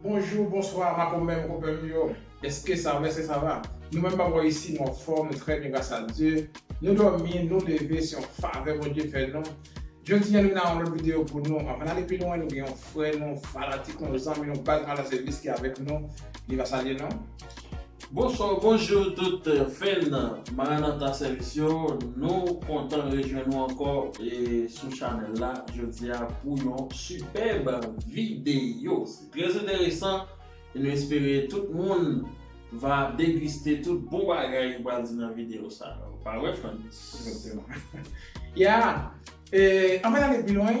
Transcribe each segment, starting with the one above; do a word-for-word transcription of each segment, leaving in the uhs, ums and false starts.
Bonjou, bonswa, makomè, konpè m yo. Èske sa va, èske sa va? Nou menm, pa bò isi, nou anfòm, nou trè byen, gras a Dye. Nou dòmi, nou leve, se yon favè Bondye fè nou. Jodi a, nou vin ak yon lòt videyo pou nou. Anvan n ale pi lwen, nou gen yon frè nou, fanatik nou, zanmi nou, baz Madan Sèvis ki avèk nou. Li va salye nou. Bonswa, bonjou tout fan Maranatha Sèvis yo. Nou kontan rejwenn nou ankò e sou chanèl la jodi a pou yon sipèb videyo. Se trè enteresan e nou espere tout moun va degiste tout bon bagay ki pral di nan videyo sa. Pa vre, Frantz? Egzakteman. Ya, e, anvan n ale pi lwen,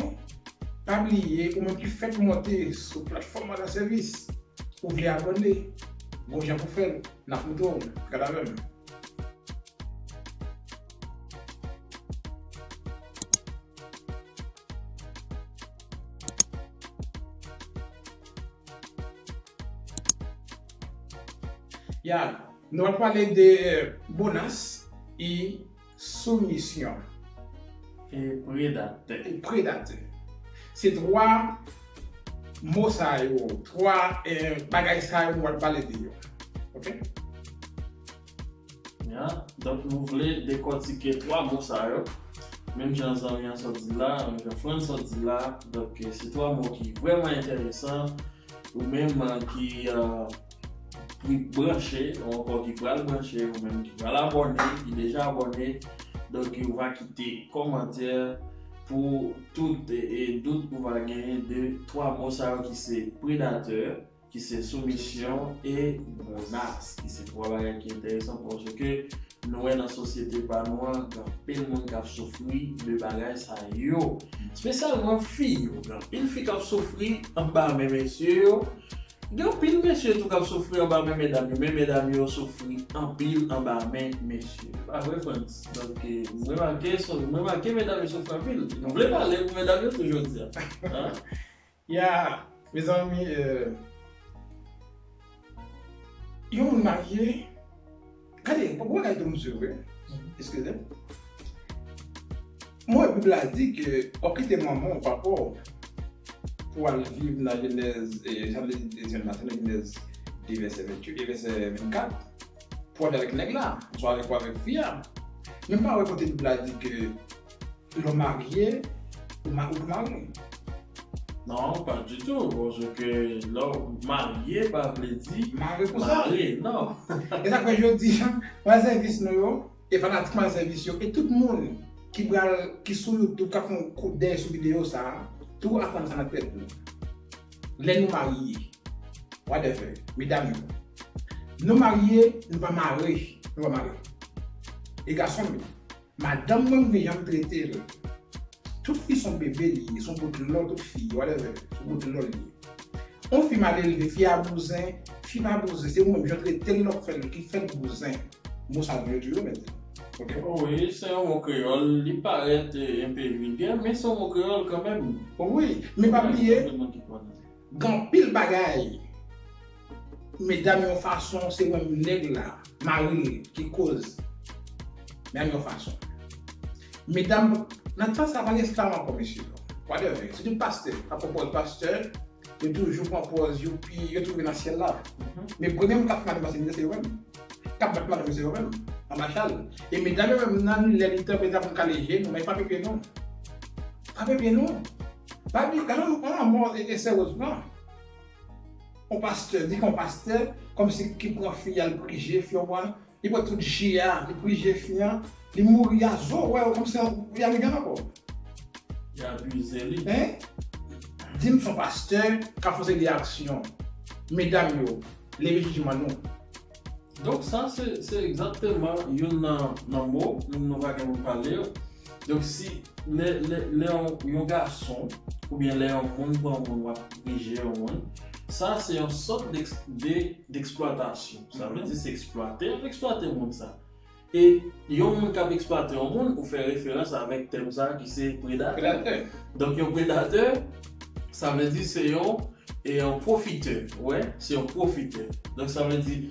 pa bliye, ou menm ki fèk monte sou platfòm Madan Sèvis, ou vle abòne, gon jan pou fè l, n ap montre w, gade avè m. Ya, nou ap pale de, eh, bonas e soumisyon. E predatè. E predatè. Se twa mo sa yo, twa, eh, bagay sa yo nou ap pale de yo. Oke? Ya, donk nou vle dekòtike twa mo sa yo. Menm jan zanmi an sot di la, menm jan Frantz sot di la, donk, eh, se twa mo ki vrèman enteresan. Ou menm, eh, ki, eh, ki branche, ou ankò ki pral branche, ou menm ki pral abòne, ki deja abòne, donk ou va kite kòmantè pou tout, eh, dout ou va genyen de twa mo sa yo ki se predatè, ki se soumisyon e bonas, ki se twa bagay ki enteresan paske nou wè nan sosyete pa nou an, gen anpil moun k ap soufri de bagay sa yo. Espesyalman fi yo, gen anpil fi k ap soufri anba men mesye yo. Gen anpil mesye tou k ap soufri anba men medam yo, men medam yo soufri anpil anba men mesye. Pa vre, Frantz? Donk, eh, m remake, m remake medam yo soufri anpil. Nou vle pale pou medam yo tou jodi a. Hein? Ya, mezanmi, eh, yon moun marye, gade, pou bagay tou, mesye, wi. Eskize. Mwen, Bib la di ke w ap kite manman w, papa w, pou w al viv nan Jenèz, eh, sa vle di, nan Jenèz de, vèsè venntuit e vèsè vennkat, pou w al avèk nèg la, oswa avèk, ou avèk fi a. Men m pa wè kote Bib la di ke lè w marye, ou ma-, ou mare. Non, pa ditou, paske lè w marye pa vle di mare konsa. Mare, non. E sa k fè jodi a, Madan Sèvis nou yo, e fanatik Madan Sèvis yo, e tout moun ki pral, ki sou YouTube, k ap fè yon kout dèy sou videyo sa a, tou aprann sa nan tèt nou. Lè nou marye, whatever, medam yo, nou marye, nou pa mare, nou pa mare. E gason m yo, madanm mwen, m gen jan m trete l. Tout fi se yon bebe li ye, se yon bout lò, tout fi, whatever, se yon bout lò li ye. Yon fi mal elve, fi a bouzen, fi pa bouzen, se ou menm jan w trete l, lè w fè l, ki fè l bouzen. Mo sa nou yo toujou mete. Oke? Wi, se yon mo kreyòl, li parèt, eh, enpe vilgè, men se yon mo kreyòl kanmenm. Wi, men pa bliye, gen anpil bagay. Medam yon fason, se menm nèg la, mari l, ki koz. Medam yon fason. Medam, nan tan sa, pa gen esklav ankò, mesye. Whatever. Se tout pastè k ap pran pòz pastè, yo toujou pran pòz yo pi, yo twouve nan syèl la. Mhm. Men premye moun k ap fè madanm pase misye, se yo menm. K ap bat madanm yo, se yo menm, anba chal. E medam yo menm nan, lè li tanpe, sa pou n kale je nou, men frape pye nou. Frape pye nou. Pa di, gade yon lanmò, e, e serezman. Yon pastè, di ke yon pastè, kòmsi ki pran fi a, l pri je fi a, li pran tout je a, li pri je fi a, li mouri a zo, wè, kòmsi y a li vyann ankò. Y abize li. Hein? Di m se yon pastè k ap fè yon seri de aksyon. Medam yo, leve jijman nou. Donk, sa, se, se egzakteman youn nan, nan mo, nou, nou pa gen moun pale yo. Donk, si lè, lè, lè yon, yon gason, oubyen lè yon moun pran yon moun, w ap pri je yon moun, sa, se yon sòt d'eks-, de, d'eksplwatasyon. Sa vle di, se eksplwate, y ap eksplwate moun sa. E yon moun k ap eksplwate yon moun, ou fè referans avèk tèm sa ki se predatè. Predatè. Donk, yon predatè, sa vle di se yon, e yon pwofitè. Wè, se yon pwofitè. Donk, sa vle di,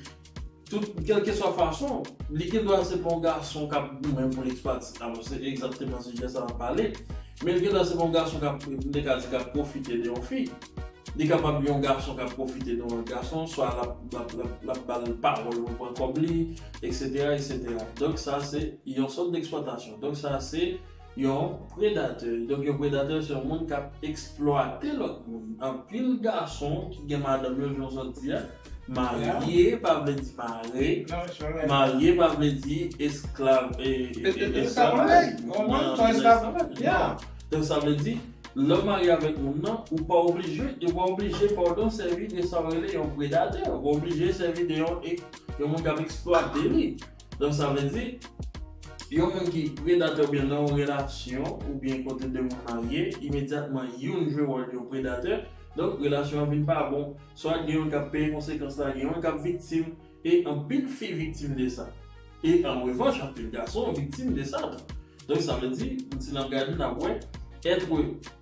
tout, kèlkeswa fason, li gen dwa se pa yon gason k ap goumen pou l eksplwate. Alò, se egzakteman sijè sa n ap pale. Men li gen dwa se pa yon gason k ap, m te ka di, k ap pwofite de yon fi. Li kapab yon gason k ap pwofite de yon lòt gason, swa l ap, l ap, l ap, l ap ba l pawòl pou l pran kòb li, et cetera, et cetera. Donk, sa se yon sòt deksplwatasyon. Donk, sa se yon predatè. Donk, yon predatè se yon moun k ap eksplwate lòt moun. Anpil gason ki gen madanm yo, jan w sot di a, marye pa vle di mare. Marye pa vle di esklav, e, e, e, esklavaj. Nan, nan esklavaj. Donk, sa vle di, lè w marye avèk moun nan, ou pa oblije, ou pa oblije, padon, sèvi de sa w rele yon predatè. Ou pa oblije sèvi de yon, e, yon moun k ap eksplwate li. Donk, sa vle di, yon moun ki predatè oubyen nan yon relasyon, oubyen kote de moun marye, imedyatman youn jwe wòl de yon predatè, donk, relasyon an vin pa bon. Swa gen youn k ap peye konsekans la, gen youn k ap viktim, e anpil fi viktim de sa. E an revanch, anpil gason viktim de sa tou. Donk, sa vle di, si n ap gade, n ap wè, èt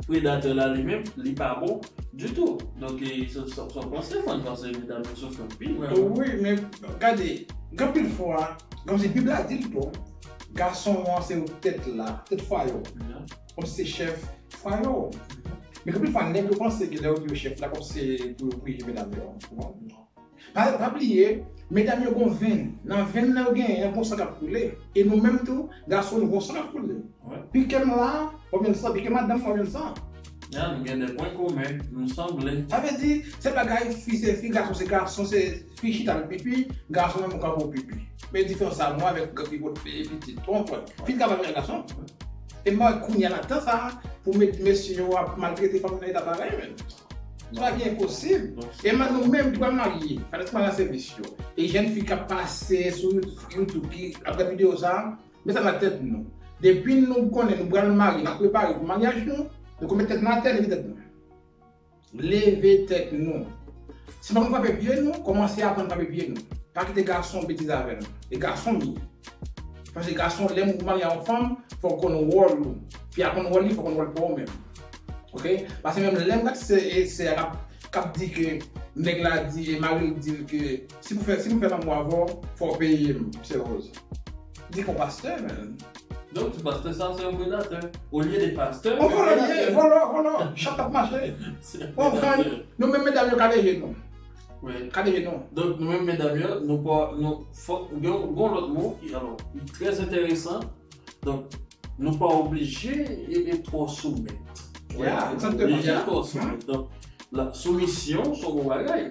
predatè la li menm, li pa bon ditou. Donk, e, sa, sa, sa w panse, Fran, paske medam yo soufri anpil, vrèman. Wi, men gade, gen anpil fwa, kòmsi Bib la di l tou, gason an se tèt la, tèt fwaye w. Kòmsi se chèf fwaye w. Men gen anpil fwa, nèg yo panse ke lè yo di yo chèf la, kòmsi se pou yo prije medam yo. Non, non. Pa, pa bliye, medam yo gon venn. Nan venn nan yo genyen an, gon san k ap koule. E nou menm tou, gason, nou gon san k ap koule. Pike m la, w ap jwenn san, pike madanm, w ap jwenn san. Ya, nou gen de pwen komen, nou sanble. Sa vle di, se bagay fi se fi, gason se gason, se fi chita l pipi, gason menm kanpe w pipi. Men diferans sa mwen avèk fi pot pitit. Ou konprann? Fi kapab fè gason. E m pa wè kounye a nan tan sa, pou mesye yo ap maltrete fanm nan eta parèy menm. Sa ki enposib. E men nou menm ki pral marye, fanatik maryaj sèvis yo. E jèn fi k ap pase sou YouTube ki ap gade videyo sa, met sa nan tèt nou. Depi nou konnen nou pral marye, n ap prepare pou maryaj nou, nou konn met tèt nou atè, leve tèt nou. Leve tèt nou. Si nou pa konn frape pye nou, kòmanse aprann frape pye nou. Pa kite gason betize avè nou. E gason m ye. Paske gason, lè w marye a yon fanm, fò w konn wòl ou. Fi a konn wòl li, fò w konn wòl pa w menm. Oke? Paske menm lè m gade se, e, sè a k ap, k ap di ke nèg la di, e mari l di l ke si pou fè, si pou fè lanmou avè w, fò w peye m, sè Rose. Di k on pastè, menm. Donk, ti pastè sa, se yon predatè. Olye de pastè, yon vòlò li ye, vòlò, vòlò. Chat ap mache. Ou konprann? Nou menm medam yo ka veje nou. Wi. Ka veje nou. Donk, nou menm medam yo, nou pa, nou, fòk, gen, gen yon lòt mo, ki, alò, ki trè enteresan. Donk, nou pa oblije e, e twò soumèt. Ya, egzakteman, oblije ya. Twò soumèt. Donk, la, soumisyon, se yon bon bagay.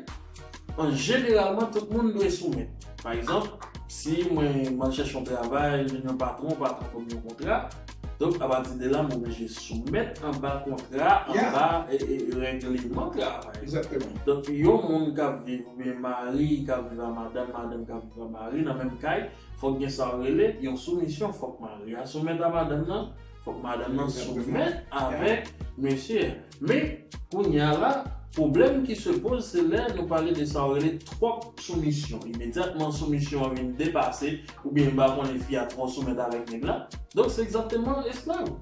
An jeneralman, tout moun dwe soumèt. Pa egzanp, si mwen, mwen chèche yon travay, vin yon patwon, patwon ban m yon kontra, donk, apati de la, mwen oblije soumèt anba kontra, anba, e, e, règleman travay. Egzakteman. Donk, yon moun k ap viv, oubyen mari k ap viv a madanm, madanm k ap viv a mari nan menm kay, fòk gen sa yo rele yon soumisyon. Fòk mari a soumèt a madanm nan, fòk madanm nan soumèt avèk mesye a. Men, kounye a la, pwoblèm ki se poze, se lè nou pale de sa yo rele twòp soumisyon. Imedyatman soumisyon an vin depase, oubyen m pa konnen fi a twò soumèt avèk nèg la. Donk, se egzakteman esklav.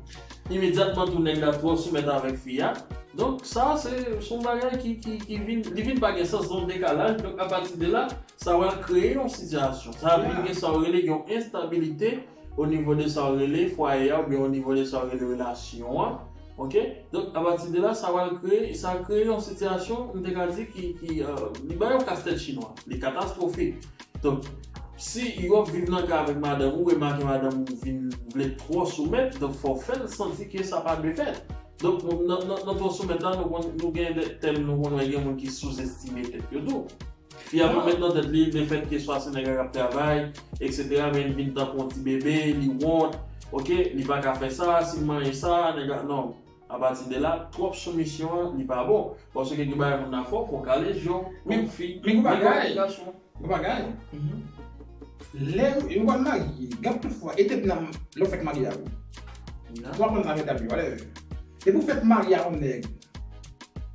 Imedyatman tou nèg la twò soumèt avèk fi a. Donk, sa, se, se yon bagay ki, ki, ki vin, li vin pa gen sans, gen yon dekalaj. Donk, apati de la, sa pral kreye yon sitiyasyon. Sa ap vin gen sa yo rele yon enstabilite o nivo de sa yo rele fwaye a oubyen o nivo de sa yo rele relasyon an. Oke? Donk, apati de la, sa pral kreye, sa kreye yon sitiyasyon, m te ka di, ki, ki, euh, li bay yon kastèt chinwa. Li katastwofik. Donk, si w ap viv nan kay avèk madanm ou, remake madanm ou vin vle twò soumèt, donk fò w fè l santi ke sa pa dwe fèt. Donk, nan, nan, nan twò soumèt la, nou konn, nou gen de tèm, nou konn wè gen moun ki souzestime tèt yo tou. Fi a pral met nan tèt li, lefètke swa se nèg la k ap travay, et cetera, men li vin tankou yon ti bebe, li wont, oke, li pa ka fè sa, si l manje sa, nèg la, non. Apati de la, twòp soumisyon an, li pa bon. Paske gen bagay moun nan fè w, fò w kale je w, men, kòm fi, men gen bagay, kòm gason. Gen bagay. Lè yo pral marye, gen anpil fwa, e depi nan, lè w fèk marye a, wi. Ou aprann sa, medam yo, whatever. Depi w fèk marye a yon nèg,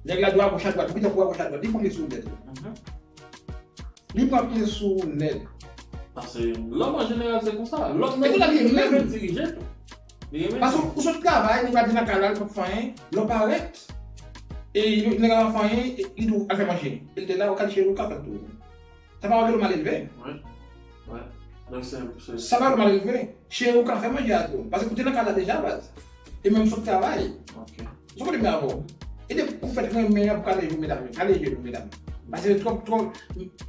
nèg la dwe agoch adwat, ou gentan pou agoch adwat, li pran pye sou ou nèt. Li pran pye sou ou nèt. Paske lòm an jeneral se konsa. Lòm nan li renmen dirije tou. Li renmen. Paske ou sot travay, nèg la di nan kay la, li p ap fè anyen, lè w parèt, e nèg la p ap fè anyen, e li di w al fè manje. E l te la, ou ka di cheri, ou ka fè l tou. Sa pa wè ke l mal elve? Wi. Wi. Donk, se, se, sa pa wè l mal elve. Cheri, ou ka fè manje a tou. Paske ou te nan kay la deja, baz. E menm sot travay. Ok. Ou konnen m avè w. Ede pou fèt renmen an pou kale je medam yo. Kale je nou, medam. Paske twòp, twòp,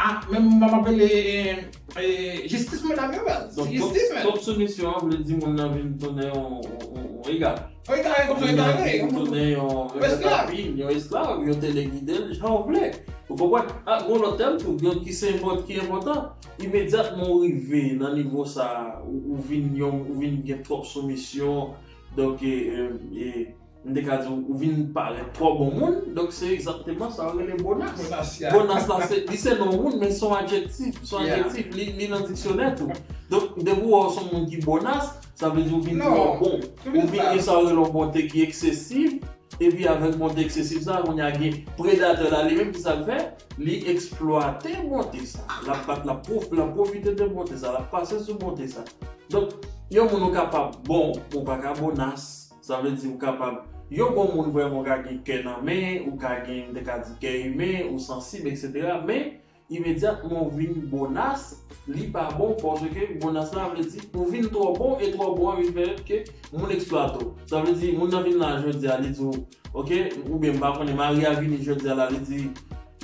a, menm mwen m ap rele, e, e, jistis medam yo, baz. Se jistis, men. Twòp soumisyon an vle di moun nan vin tounen yon, yon, yon, yon egare. Yon egare, kòmsi yon egare, kòmsi yon esklav. Yon esklav, yon esklav, yo telegide l jan w vle. Ou konprann? A, gon lòt tèm tou, yon ki se enpòt-, ki enpòtan. Imedyatman ou rive nan nivo sa, ou, ou vin yon, ou vin gen twòp soumisyon. Donk, e, e, e, m te ka di w, ou vin parèt twò bon moun, donk se egzakteman sa yo rele bonas. Bonas, ya. Bonas la, se, li se non moun, men se yon adjektif, se yon adjektif, li, li nan diksyonè tou. Donk, depi w wè w se yon moun ki bonas, sa vle di ou vin twò bon. Ou vin gen sa yo rele yon bonte ki eksesiv, epi avèk bonte eksesiv sa, kounye a gen predatè la, li menm ki sa l fè, li eksplwate bonte sa. L ap bat, l ap pwof-, l ap pwofite de bonte sa, l ap pase sou bonte sa. Donk, yon moun ou kapab bon, ou pa ka bonas. Sa vle di ou kapab, yon bon moun vrèman ou ka gen kè nan men, ou ka gen, m te ka di kè imen, ou sansib, etsetera. Men, imedyatman ou vin bonas, li pa bon, paske bonas la vle di ou vin twò bon, e twò bon an vin fè ke moun eksplwate w. Sa vle di, moun nan vin la jodi a, li di w, oke, oubyen m pa konnen, mari a vini jodi a la, li di,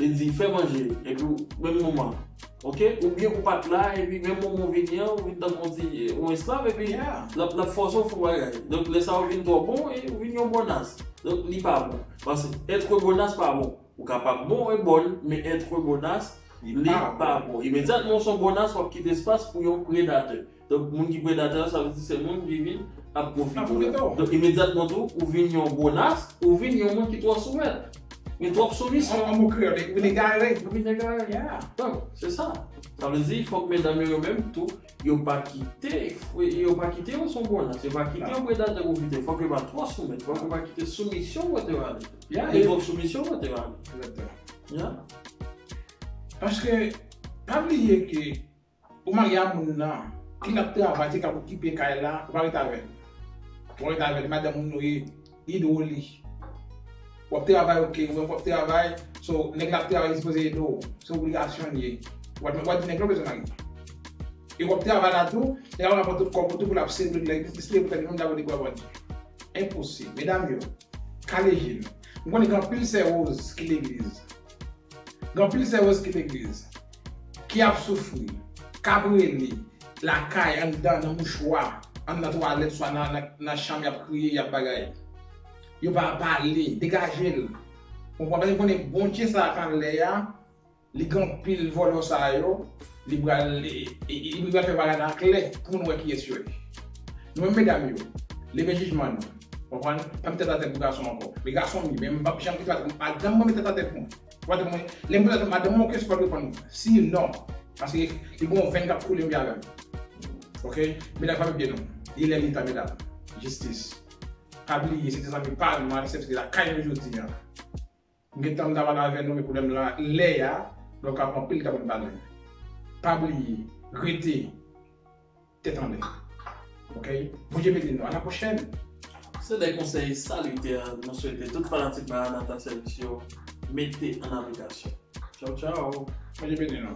li di, fè manje, epi w, menm moman. Oke? Oubyen ou pa t la, epi menm moman w vini an, ou vin tankou yon ti, yon esklav, epi l ap, l ap fòse w fè yon bagay. Donk, lè sa a, ou vin twò bon, e ou vin yon bonas. Donk, li pa bon. Paske être bonas pa bon. Ou kapab bon e bòn, men être bonas, li pa bon. Imedyatman, ou se yon bonas, w ap kite espas pou yon predatè. Donk, moun ki predatè a, sa vle di se moun ki vin ap pwofite w. Donk, imedyatman tou, ou vin yon bonas, ou vin yon moun ki twò soumèt. Gen twòp soumisyon. An mo kreyòl, ou vin egare. Ou vin egare. Donk, se sa. Sa vle di, fòk medam yo, yo menm tou, yo pa kite, yo pa kite yo se yon bonas, yo pa kite yon predatè pwofite, fòk yo pa twò soumèt, fòk yo pa kite soumisyon pote yo ale. Gen twòp soumisyon pote yo ale. Egzakteman. Paske, pa bliye ke ou marye a moun nan, ki l ap travay, se k ap okipe kay la, ou pa ret avè l. Ou pa ret avè l, madanm ou nou ye, li dwe li. W ap travay, oke, w ap travay, so, nèg la ap travay, li sipoze ede w. Se obligasyon l ye. W ap, w ap di nèg la w bezwen marye. E w ap travay la tou, nèg la pran tout kòb ou tou pou l ap sere tout lè, li sere pou tèt li menm, li ap vande kòb. Enposib. Medam yo, kale je nou. M konnen gen anpil sè woz ki legliz. Gen anpil sè woz ki legliz, ki ap soufri, k ap rele, lakay, anndan, nan mouchwa, anndan twalèt, swa nan, nan, nan chanm, y ap kriye, y ap bagay. Yo pa pale, degaje l. Ou konprann? Paske konnen Bondye sa k anlè a, li gen anpil vòlò sa yo, li pral, li, li, li pral fè bagay la klè pou nou wè kiyès yo ye. Nou menm medam yo, leve jijman nou. Konprann? Pa met tèt atè pou gason ankò. Men gason m ye, men m p ap janm kite madanm mwen met tèt atè pou mwen. Madanm mwen, lè m poze madanm mwen yon kesyon, l p ap reponn mwen. Si non. Paske li gen yon venn k ap koule anba avè m. Oke? Medam, frape pye nou. Li lè li tan, medam. Jistis. Pa bliye, se te zanmi pa nou, Alex, se te lakay nou jodi a. M gen tan m ta pale avè nou, men pwoblèm la, lè a, lè w ka pran anpil tan pou n pale. Pa bliye, rete tèt anlè. Oke? Bondye beni nou. A la pwochèn. Se de konsèy salitè nou swete tout fanatik Maranatha Service yo mete an aplikasyon. Tchaw, tchaw. Bondye beni nou.